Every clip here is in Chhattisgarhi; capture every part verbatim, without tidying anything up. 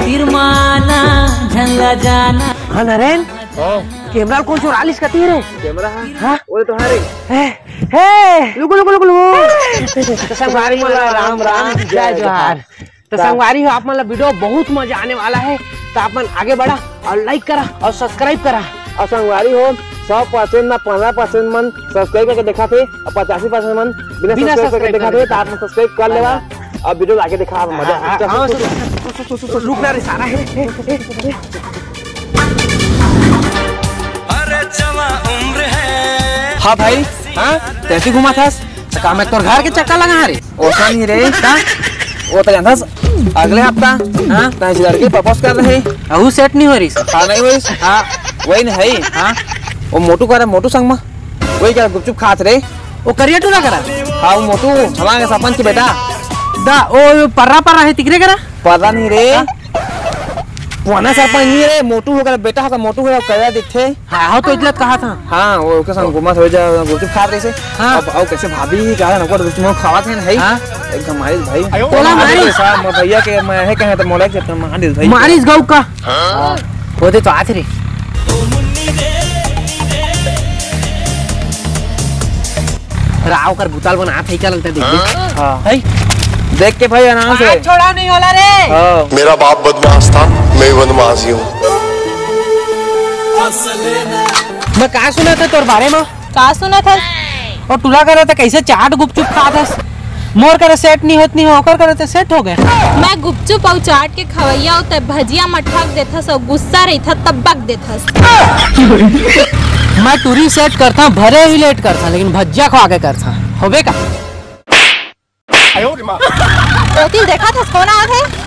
तिरमाना झन ला जाना। हाँ, नरेन, हाँ। कैमरा कोन चोरा लिस कती रे? कैमरा हा? हाँ? वो तो हरे। हे, हे। लुको, लुको, लुको, लुको। तो संगवारी मन ला राम, राम, जय जोहार। तो संगवारी हो, आप मन ला video बहुत मजा आने वाला है, तो आप मन आगे बढ़ा और like करा और subscribe करा। और संगवारी हो, सौ percent ना पन्द्रह percent मन subscribe करके देखा थे और पचासी percent मन बिना बिना subscribe करके subscribe देखा थे, करके तो आप मन subscribe कर लेवा। हाँ। अब video आगे देखा, मजा। हाँ, हाँ, चल, हाँ, चल, चल, चल, चल, चल, चल, रुक ना रे, सारा है। अरे जवा उम्र है। हाँ भाई, हाँ, तैसी घुमा था? तो का मैं तोर घर के चक्कर लगा रे? ओसा नहीं रे, का? वो तो जानता, अगले हफ्ता, हाँ, तैं लड़के propose कर रहे। अहू set नहीं हो रही। हाँ, नहीं हुई। हाँ। वही नहीं है। हाँ। वो मोटू करा, मोटू संग मा। वही क्या गुपचुप खात रे? वो करिया टूरा करा? हाँ, वो मोटू, हमारे सरपंच के बेटा। दा, ओ, पर्रा पर्रा है, तिकरे करा? पर्रा नहीं रे। हाँ? पुराना सरपंच नहीं रे, मोटू होकर बेटा होकर, मोटू होकर करिया दिखथे। हाँ, हाँ, तो इतला कहा था। हाँ, वो के संग घुमा थोड़ी जा, गुपचुप खा रहे से। हाँ। अब आओ कैसे भाभी कहा ना, को गुपचुप खावा थे नहीं। हाँ। एकदम मारिस भाई। बोला मारिस। मारिस। हाँ, मैं भैया के मैं है कहे तो मोला के मारिस भाई। मारिस गऊ का। हाँ। वो दे तो आत रे। राव कर बुताल बना थे, क्या लगता है, देख, देख। हाँ। है? देख के भाई आराम से। हाथ छोड़ा नहीं होला रे। हाँ। मेरा बाप बदमाश था, मैं भी बदमाश ही हूँ। मैं का सुना था तोर बारे में? का सुना था? और टूरा करा था कैसे चाट गुपचुप खा था। मोर करा set नहीं होत नहीं हो, ओकर करा तो set हो गए। मैं गुपचुप और चाट के खवैया होते भजिया मठक देथस और गुस्सा रही था तब बक देथस। मैं टूरी set करता, भले ही late करता, लेकिन भजिया खवा के करता। होबे का? ओती देखा था, फोन आवा थे।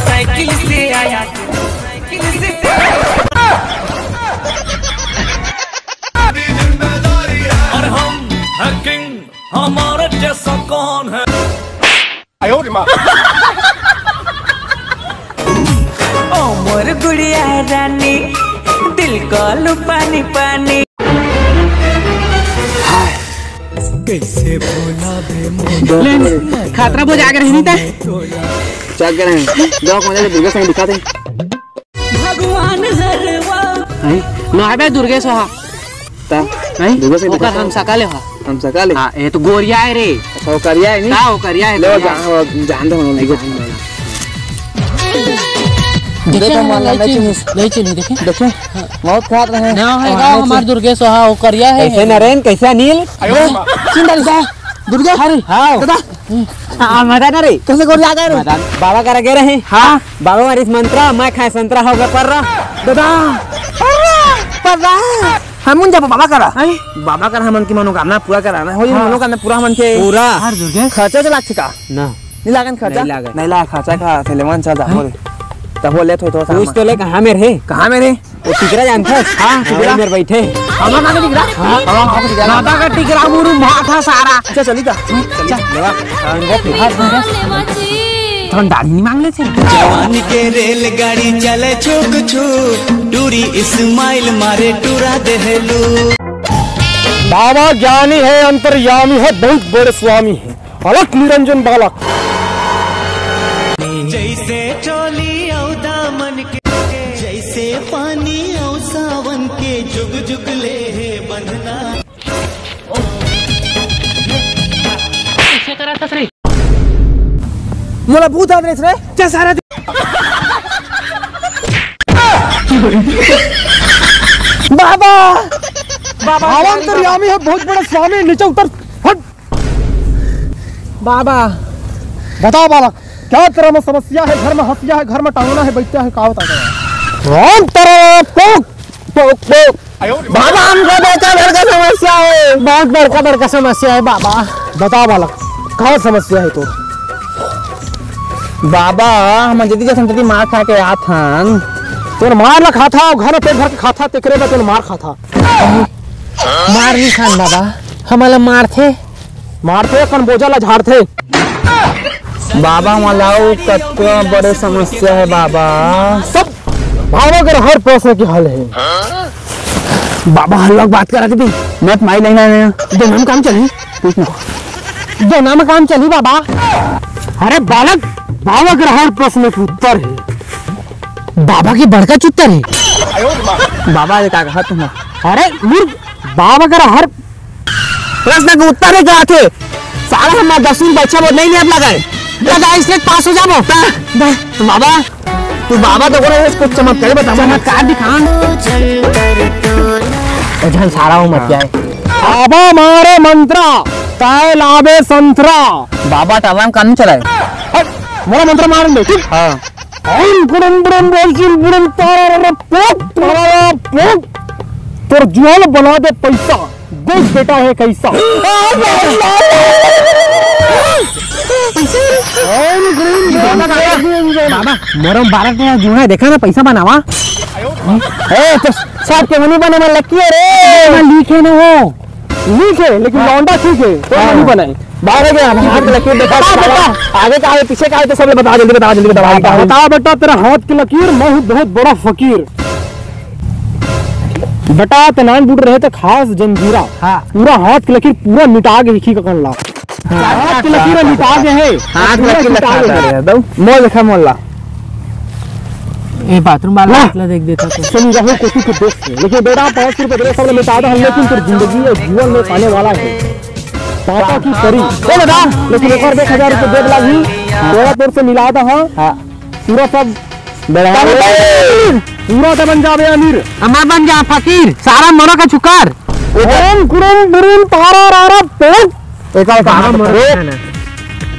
साइकिल से आया, साइकिल से। और हम हैं किंग, हमारे जैसा कौन है? ओ मोर गुड़िया रानी, दिल को लू पानी पानी। कैसे भूला बे मोर ले, खतरा बोझ आगे रही नहीं था। चल के रहे। दो को ले दुर्गा संग दिखा दे। भगवान हरवा। हैं? ना बे दुर्गेश हा। ता? हैं? दुर्गेश ओकर दिखा। हम सका ले हा। हम सका ले? हाँ, ये तो गोरिया है रे। अच्छा, वो करिया है नहीं? ता, वो करिया है, ले, वो करिया जान, है। वो जान दो, हम नहीं जान दो। देखे देखे ना, माला, नहीं नहीं चिन्हिस। चिन्हिस, नहीं चिन्हिस, देखे? देखे? हाँ। मौत खात रहे। ना है, और गाँव नहीं हमार चिन्हिस। दुर्गेश हा, वो करिया है। कैसे नरेन, कैसे अनिल? आयो, चिन्ह डाल दा। दुर्गेश? अरे, हाँ। दादा। हाँ, मजा ना रे। कैसे गोर जागा रे? मजा। बाबा करा गे रहे। हाँ। बाबा मारिस मंत्रा, मैं खाए संतरा, हो गया पर्रा। दादा। पर्रा। पर्रा। हमन जब बाबा करा। हैं? बाबा करा हमन की मनोकामना पूरा कराना हो, ये हाँ। मनोकामना पूरा हमन के। पूरा। हर जुड़ गए। खर्चा चला का? ना। नहीं लागन खर्चा? नहीं लागन। नहीं लाग खर्चा का, से लेवन चल जा, हैं? बोले। तब वो लेत हो तो कुछ सामान। तो ले, कहाँ में रहे? कहाँ में रहे? वो टिकरा जानथस? हाँ, हाँ, टिकरा। मेरे बैठे। हमारा का टिकरा? हाँ। हमारा का टिकरा? दादा का टिकरा मुरु माथा सारा। अच्छा, चली का? चली, चल। लेवा। हाँ, वो फिर। हाँ, हाँ, हाँ। लेवा जी। तुरंत दाढ़ी नहीं मांग लेते? जवानी के रेलगाड़ी चले छुक छुक, टूरी स्माइल मारे टूरा देहलू। बाबा ज्ञानी है, अंतर्यामी है, बहुत बड़े स्वामी है। अलख निरंजन बालक। जैसे चोली औ दामन के, जैसे पानी औ सावन के, जुग जुग ले हे बंधना। मोला भूत आदरेस रे। जा सारा दे-, बाबा। बाबा, बाबा अंतर्यामी है, बहुत बड़ा स्वामी, नीचे उतर। हट। बाबा। बता बालक, क्या तेरा में समस्या है? घर में हंसिया है, घर में टांगना है, बैठा है, का बता दे? राम तेरा पोक, पोक, पोक। बाबा, हमको बड़का बड़का समस्या है। बहुत बड़का बड़का समस्या है बाबा। बता बालक, का समस्या है तोर? बाबा, हम जदी जसन तदी मार खा के आत हन। तोर मार ला खाता, घर में पेट भर के खाता, तेकरे बर तोर मार खाता। मार नहीं खान बाबा, हमला मारथे। मारथे, कन बोझा ला झाड़थे। बाबा, मोला अउ कतका बड़े समस्या हे बाबा। सब भावक रहर प्रश्न के हल हे। बाबा, हम लोग बात करत भी। मत माई लेना है। दोना म काम चलही। कुछ ना। दोना म काम चलही बाबा। अरे बालक, भावक रहर प्रश्न के उत्तर हे। बाबा के बड़का चुत्तर हे। बाबा, ये का कहा तुम? अरे मूर्ख, बाबा के रहर प्रश्न के उत्तर हे का आथे? साला हमार दसवीं में अच्छा बोर्ड नहीं, नहीं अब लगाए। लगा इसने पास हो जाबो। ता, ता, तू बाबा, तू बाबा तो बोला, कुछ चमत्कार बता। चमत्कार दिखा। ए, झन सारा हो मत जाए। बाबा मारे मंत्रा, ताय लाबे संतरा। बाबा टाला म काम नहीं चलाए। हट, मोला मंत्र मारन दे, ठीक? हाँ। ओम कुड़म बुड़म बोलचिल बुड़म तारा रा रा पोक, तारा रा पोक। तोर जुआल बना दे पैसा, देख बेटा है कैसा। ओम कुड़म बुड़म बाबा, मोरम बालक ने जुआ देखा ना, पैसा बनावा। ए, तो सब के नहीं बने, मैं लकी है रे। मैं लिखे ना हो। नीक हे, लेकिन हाँ। लौंडा ठीक हे, तो हाँ। नहीं बनाए। बाहर हो गया, हाथ लकीर देखा, बता, बता। आगे का है, पीछे का है, तो सब बता, जल्दी बता, जल्दी बता, बता, बता। बता बेटा, तेरा हाथ की लकीर, मैं हूँ बहुत बड़ा फकीर। बेटा, ते नान बूढ़ रहे तो खास जंजीरा। हाँ। पूरा हाथ की लकीर पूरा मिटा के लिखी का कन ला। हाँ, हाथ की लकीर मिटा के है। हाथ पूरा लकीर मिटा के है। दो। मोल देखा मोल ला। ए, बाथरूम वाला ला। हाथ ला देख देता तो। सुन रहो, कोटू के दोस्त हे, लेकिन बेटा, पाँच सौ रुपये दे, सब मिटा दो, हम लेकिन तोर जिंदगी और जीवन में पाने वाला है पापा की परी। ओ दादा, लेकिन एक बार देख, हजार रुपये देब लागही, तोरा तोर से मिला दो, हाँ। हाँ। पूरा सब बढ़ा ले। पूरा तो बन जाबे अमीर। हमार बन जा फकीर, सारा मनो का छुकार। ओम कुड़ुम बुरुम तारा रारा पेट। एक और काम बाबा मरो रे। खाना।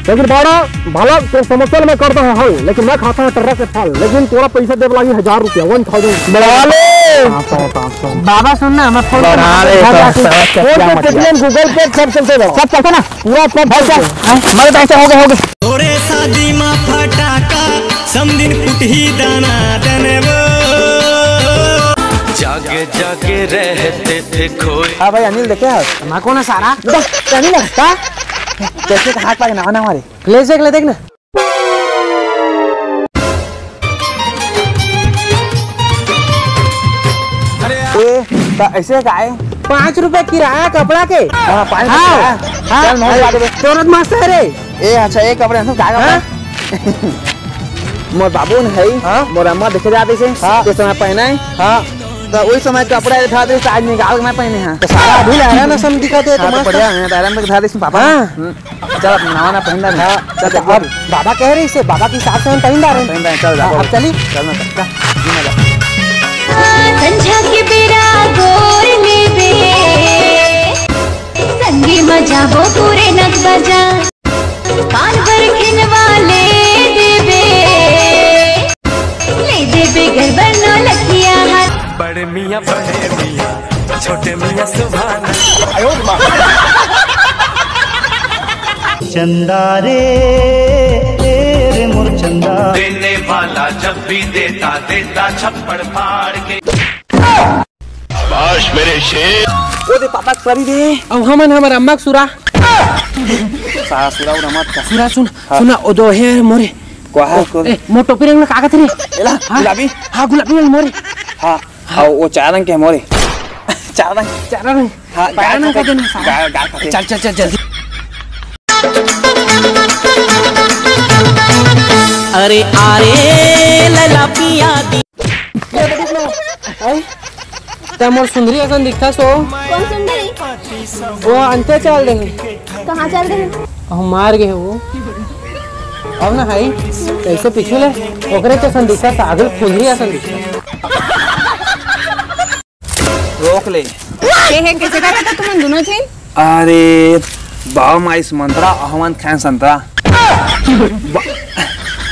लेकिन बड़ा भला तो समस्या में करता है हल, लेकिन मैं खाता हूँ टर्रा के फल, लेकिन तोरा पैसा देवे लागी हजार रुपया, वन थाउजेंड। बढ़ा ले। पाँच सौ, पाँच सौ। बाबा सुन ना, मैं फोन बढ़ा ले, बढ़ा ले। फोन पे, पेटीएम, गूगल पे, सब चलते बढ़ा। सब चलते ना? पूरा सब चलते। हाँ, मरे पैसा हो गए, हो गए। तोरे शादी मा फटाका, समदिन फुटही दाना दन वो। जागे जागे रहते थे खोए। हाँ भाई अनिल, देखे हस? मैं कौन है सारा? बस, अनिल है, का? कैसे का हाथ पाके नवा नवा रे? ले देख, ले देख ना। ए, त ऐसे का है? पाँच रुपए किराया कपड़ा के। हाँ, पाँच रुपए हाँ। किराया। हाँ। चल, नौ रुपया दे दे। तोरत मस्त है रे। ए, अच्छा, एक कपड़े हम का हाँ? कपड़ा? मोर बाबू ने है, हाँ? मोर अम्मा देखे जाते से, हाँ। तो समय पहना है। हाँ। तो वही समय कपड़ा उठा दे, आज निकाल के मैं पहने हैं। तो सारा अभी लहरा ना सम दिखाते हैं, हाँ, तो तो मस्त। बढ़िया है, तो आराम से उठा दे इसमें पापा। हाँ। हम्म। चल, अब नवा ना पहन ले। हाँ, चल, तो चल, अब बाबा कह रहे इसे, बाबा के हिसाब से हम पहन रहे हैं। पहन रहे हैं, चल, हाँ, चल। अब चली। चल ना, चल, चल। संझा के बेरा गोर लेबे, संगी म जाबो पूरे नग बजा। कान बर खिनवा ले देबे, ले देबे गरबर नौलखिया हाथ। बड़े मियाँ, बड़े मियाँ, छोटे मियाँ सुभान। चंदा रे, ए रे मोर चंदा। देने वाला जब भी देता, देता छप्पड़ फाड़ के। शाबाश मेरे शेर। ओ दे पापा के परी दे। अब हमन हमर अम्मा के सुरा। सारा सुरा उरा मत कर। सुरा सुन, हाँ। सुना, ओ दो हे मोरे। कोहा ओ, को ए, मोर टोपी रंग में का कथे रे? एला, हाँ? गुलाबी? हाँ, गुलाबी रंग मोरे। हाँ, हाँ। हाँ, वो चार रंग के मोरे। चार रंग। चार रंग। हाँ, पाया गाय ना खाते। का देना सारा। गाय, गाय खाते। चल, चल, चल, जल्दी। अरे, अरे, लैला पिया दी। ये तो देख लो। आई? ते मोर सुंदरी असन दिखता सो। कौन सुंदरी? वो अंते चल रहे। कहाँ चल रहे? हम मार गए वो। अब ना हाई, कैसे पीछे ले? ओकरे तो असन दिखता, सागल फुंदरी असन दिखता। रोक ले। के हे, कैसे का था तुमन दोनों झन? अरे, बाबा माइस मंत्रा, अहमन खान संतरा। बा-,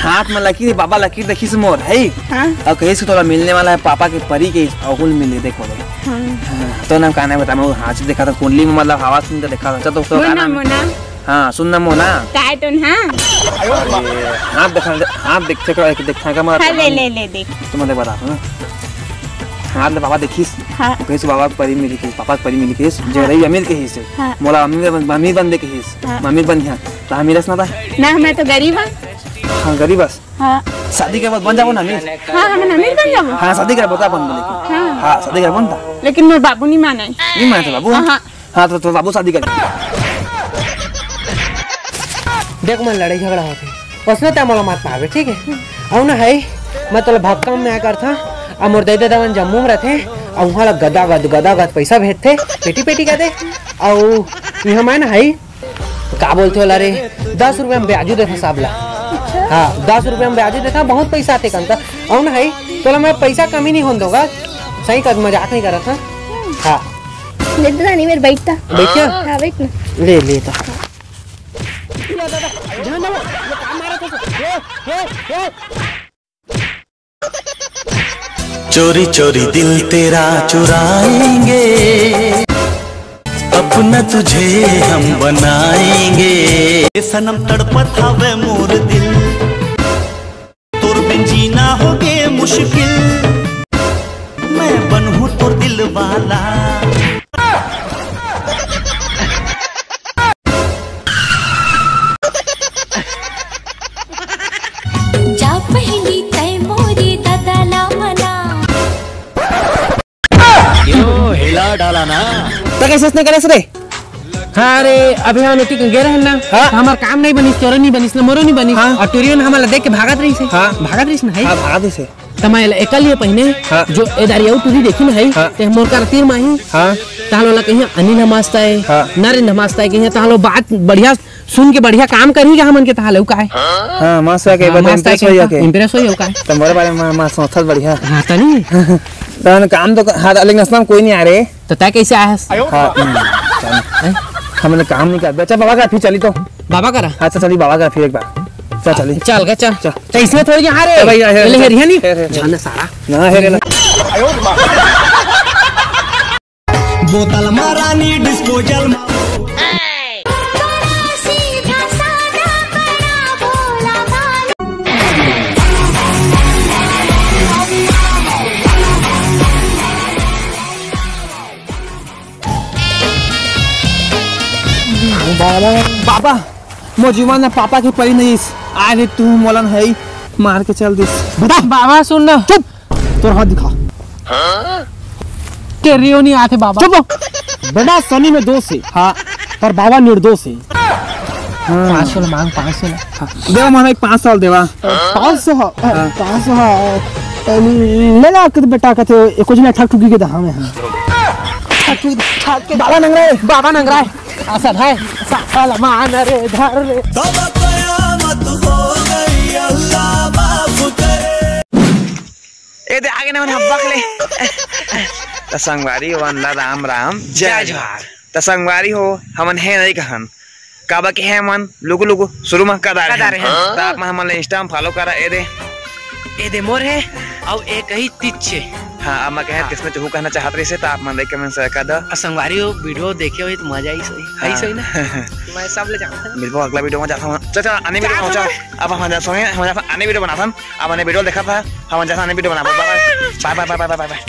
हाथ में लकीर, बाबा लकीर देखिस मोर, है? हाँ। और कहिस कि तोला मिलने वाला है पापा के परी के, अहुल मिले, देखो, देखो। हाँ। हाँ, तो नाम का नाम बता, मैं हाथ से देखा था, कुंडली में मतलब हवा सुन के देखा था, तो उसका मोना, गाना में मोना। हाँ, सुन ना मोना। काय टोन, हाँ? अरे, हाथ देखा, हाथ देख, चेक, देख, देख, का मतलब हाँ, ले, ले, ले, देख। तो मैं बता दूँ ना। हाथ ले बाबा देखिस। हाँ। कहिस, "बाबा के परी मिल कहिस, पापा के परी मिल कहिस, हाँ। जे रही अमीर कहिस, हाँ। मोला अमीर बन, अमीर बन दे कहिस, हाँ। अमीर बन यहाँ।" त अमीर अस ना ता? ना, मैं तो गरीब हूँ। हाँ, गरीब अस। हाँ। शादी के बाद बन जाबो ना अमीर? हाँ, हम अमीर बन जाबो। हाँ, शादी के बाद बन बोले कि। हाँ। हाँ, शादी के बाद बनता। लेकिन मोर बाबू नहीं माने। नहीं मानते बाबू? हाँ, हाँ। हाँ, तो, तो बाबू शादी कर। देख, मन लड़ाई झगड़ा होथे, उसने तै मोला मत मारबे, ठीक है? अउ ना है, मैं तोला भक्कम में करथा, अब मोर दई ददा मन जम्मू में रथे, अउ वहाँ ला गदा गद, गदा गद पैसा भेजथे, पेटी पेटी कर दे, अउ यहाँ मैं ना है, का बोलथे ओला रे, दस रुपया में ब्याजू देथे सब ला। हाँ, दस रुपया में ब्याजू देथे, बहुत पैसा आथे कंता। अउ ना है, तोला मैं पैसा कमी नहीं होन दूंगा, सही कर, मजाक नहीं करत हाँ। हाँ। ले दे रानी, मेरे बैठता। बैठ क्या? हाँ, बैठ ना। ले, ले तो। चोरी चोरी दिल तेरा चुराएंगे, अपना तुझे हम बनाएंगे। ए सनम तड़पत हवे मोर दिल, तोर बिन जीना होगे मुश्किल, मैं बनहूँ तोर दिल वाला। जा पहिली तै मोरे ददा ला मना। क्यों हिला डाला ना? त कैसे इसने करे रे? हाँ रे, अभी हम ओती गे रहन ना, हाँ। त हमर काम नहीं बनिस, तोरो नहीं बनिस ना, मोरो नहीं बनिस। हाँ। अउ टुरी मन हमला देख के भागत रहिस हे। हाँ। भागत रहिस ना, है? हाँ, भागत रहिस हे। त मैं एला एकल ये पहिने, हाँ। जो ए दारी अउ टुरी देखी ना, है? हाँ। ते मोर कर तीर माही। हाँ। तहां ओला कहिया अनिल ह मस्त है, हाँ। नरेंद्र ह मस्त है, कहिया तहां लो बात बढ़िया सुन के बढ़िया काम करही का हमन के तहां ले, उ का है? हाँ, मस्त है के हाँ, बात मस्त है impress के होइया का, के। Impress होइया का है? त मोरे बारे में मस्त सोचत बढ़िया। हाँ, तनी। तहन काम तो क-, हाँ, लेकिन असलम कोई नहीं आ रे। त तै कैसे आया हस? हाँ, हम्म, चल। हैं? हमन काम नहीं कर। अच्छा, बाबा का फिर चली तो। बाबा करा? हाँ, चल, चली बाबा का फिर एक बार। चल, चली। चल गे, चल। चल। त इसमें थोड़ी हाँ रे। ए भाई, आ, आ, ले, आ, हेरिया नहीं? हेर, हेर, हेर। जाना सारा। ना, हेरे ना। बोतल मा रानी disposal मा। बाबा, मोर जीवन में पापा के परी नहीं इस। आज तू मोलन है, मार के चल दिस। बता। बाबा सुन ना। चुप। तोर हाथ दिखा। तेरियो नहीं आथे बाबा। चुप। बेटा, शनि में दोष है। हाँ। पर बाबा निर्दोष है। हाँ। पाँच सौ ला मांग, पाँच सौ ला। हाँ। देवा, मोला एक पाँच सौ देवा। पाँच सौ, हाँ, पाँच सौ, हाँ। ले ला, कत बेटा, कथे, एको झन ठग ठुकी के दहा में, हाँ। ठग ठुकी, ठग के बाबा नंगरा है। बाबा नंगरा है। असल है, साला मान रे, धर रे। तब कयामत हो गई, अल्लाह माफ करे। ए दे, आगे ना, हमन हब्बा के ले। त संगवारी हो, मन ला राम राम, जय जय जोहार। जोहार। त संगवारी हो, हमन हे नहीं कहन, काबर के हे मन लुगु लुगु शुरू में कदा रहे कदा हन। रहे हन। त आप मन हमन ला Insta में follow करा, ए दे। ए दे मोर हे, अउ ए कही तिच्चे। हाँ, अब मैं कहे हाँ। किसने चुहू कहना चाहत रहिसे, त आप मन like comment share कर दो। अउ संगवारी हो, video देखे होही त मजा आई सही, हाँ। आई सही ना? मैं सब ले जाऊँ। मिलबो अगला video में, जाता हूँ। चल, चल, आने video में, चल। अब हम जाता हूँ, हम जाता हूँ, आने video बनाता हूँ। अब आने video देखा था, हम जाता हूँ, आने video बनाबो। Bye, bye, bye, bye, bye, bye।